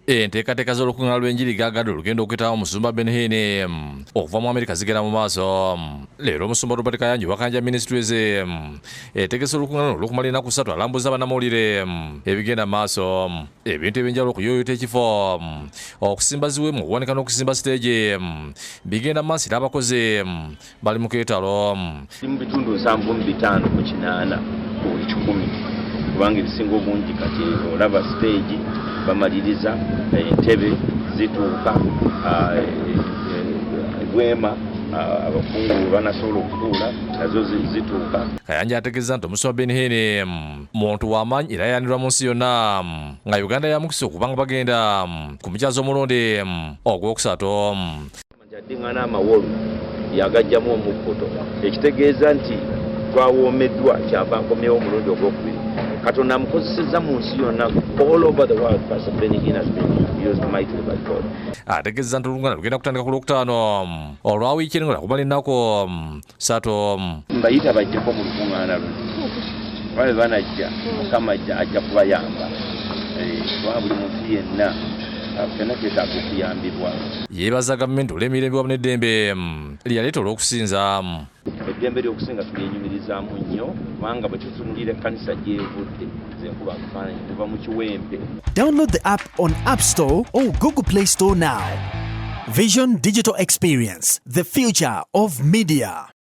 Enteekateeka z'olukuŋŋaana lw'enjiri gaagadde olugenda okwetawo omusumba Benny Hinn okuva mu Amerika zigenda mu maaso. Leero omusumba Robert Kayanja owa Kayanja Ministries etegese olukuŋŋaana olw'okumala ennaku 3 alambuza bannamawulire ebigenda mu maaso. Ebintu ebyenjawulo okuyooyoota ekifo, okusimba ziweemu, okuwanika n'okusimba siteegi bigenda mu maaso era abakozi bali mu keetalo. Mu bitundu 75 ku 80 ku buli 100, kubanga ebisinga obungi kati olaba siteegi bamaliriza, entebe zituuka, weema abakungu we banasobola okutuula nazo zituuka. Kayanja ategeeza nti omusumba Benny Hinn muntu w'amaanyi era ayanirwa mu nsi yonna, nga Uganda yamukisa okuba nga bagenda ku mukyaza omulundi ogwokusatu. Addiŋŋana amawolu yagajjamu omukkuto, ekitegeeza nti twawoomeddwa, kyava nkomyewo omulundi ogwokubiri. Katonda amukozesezza mu nsi yonna, all over the world. Pastor Benny Hinn has been used mightily by God. Ategeeza nti olukuŋŋaana lugenda kutandika ku Lwokutaano olwa wiiki eno nga kumala ennaku 3. Mbayita bajjeko mu lukuŋŋaana luno, kuba bwe banajja, Mukama ajja kubayamba, kubanga buli muntu yenna ffenna twetaaga okuyambibwa. Yeebaza gavumenti olw'emirembe wamu n'eddembe lyeyaleeta olw'okusinza. Eddembe ly'okusinga tulyenyumirizaamu nnyo, kubanga bwe tutunulira ekkanisa gy'evudde, nze nkuba akafaananyi tuva mu kiwempe. Download the app on App Store or Google Play Store now. Vision Digital Experience, the future of media.